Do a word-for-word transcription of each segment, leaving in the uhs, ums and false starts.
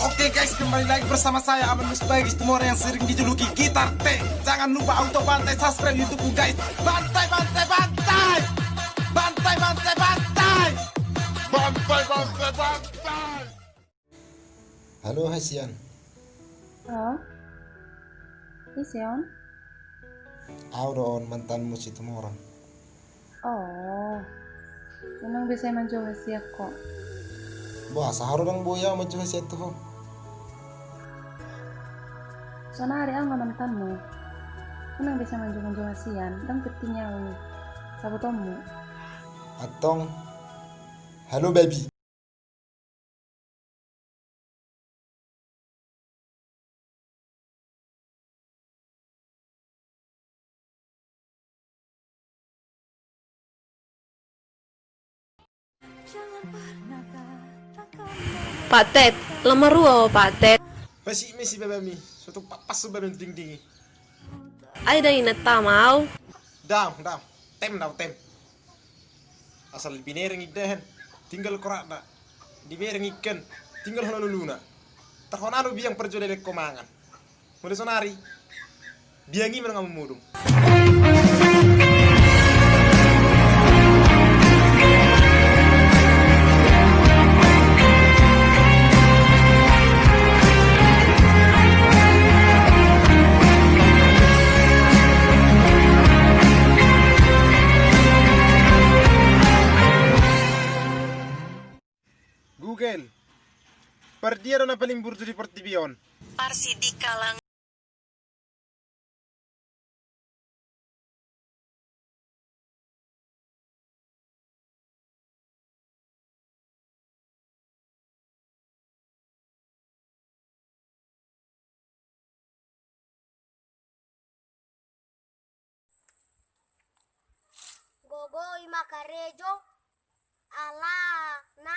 Oke guys, kembali lagi bersama saya Aman Musbagus Situmorang yang sering dijuluki Gitar T. Jangan lupa auto bantai, subscribe YouTube-ku guys. Bantai, bantai, bantai. Bantai, bantai, bantai. Bantai, bantai, bantai. Halo, hasian. Halo. Ise on? Au do on, mantanmu Situmorang. Oh. Unang be sai manjou hasian ho. Boasa ho do ndang boi au manjou hasian tu ho? Sonari au nga mantanmu. Unang be sai manjou-manjou hasian, ndang penting au i. Sabotonmu. Antong. Halo, baby. Pak Tet, lam marua ho Pak Tet. Pasi mesi babami, suatu papas babami dingdingi. Ai da inanta ma au. Dam, dam, tem dau tem. Asal binereng indahan, tinggal korakna. Dibereng ikan, tinggal hona luluna. Tarhona do biang parjolo leleng ho mangan. Molo sonari, biang i manang amumudung. Google, pardia do na paling burju di portibi on? Parsidikalang. Gogo i ma karejo, alana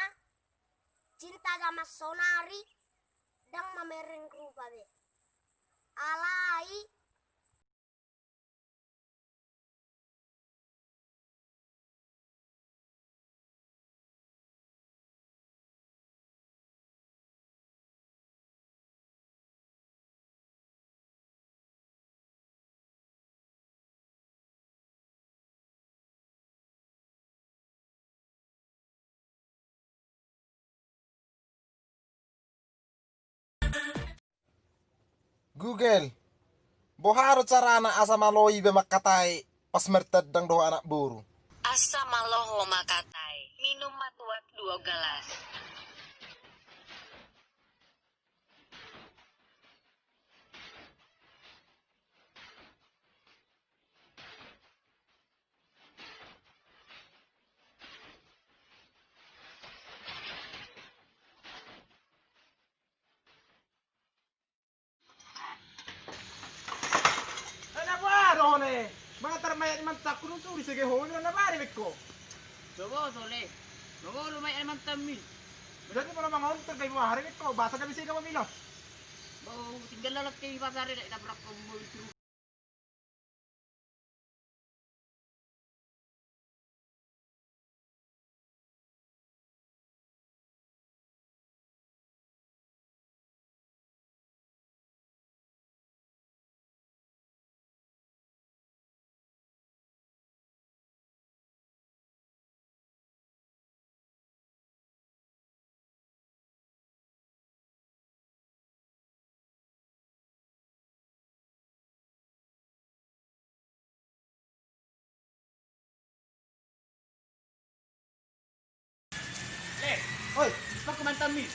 cinta zaman sonari ndang mamereng rupa be. Alai Google, boha do carana asa malo iba mangkatai pas martandang dohot anak boru? Asa malo ho mangkatai, minum ma tuak dua galas. Ala boha do ho ne? Mangantar mayat ni mantanku dung suri sege ho ne, ala boha do ho ne? Coba sole. Mangolu mayat ni mantanmi. Jadi molo mangontor gabe boha do ho ne? Boasa gabe sega mamilos? Bau tinggal lalat ke di pasar, dak tabrak ko. Oi, bangku mantanmi.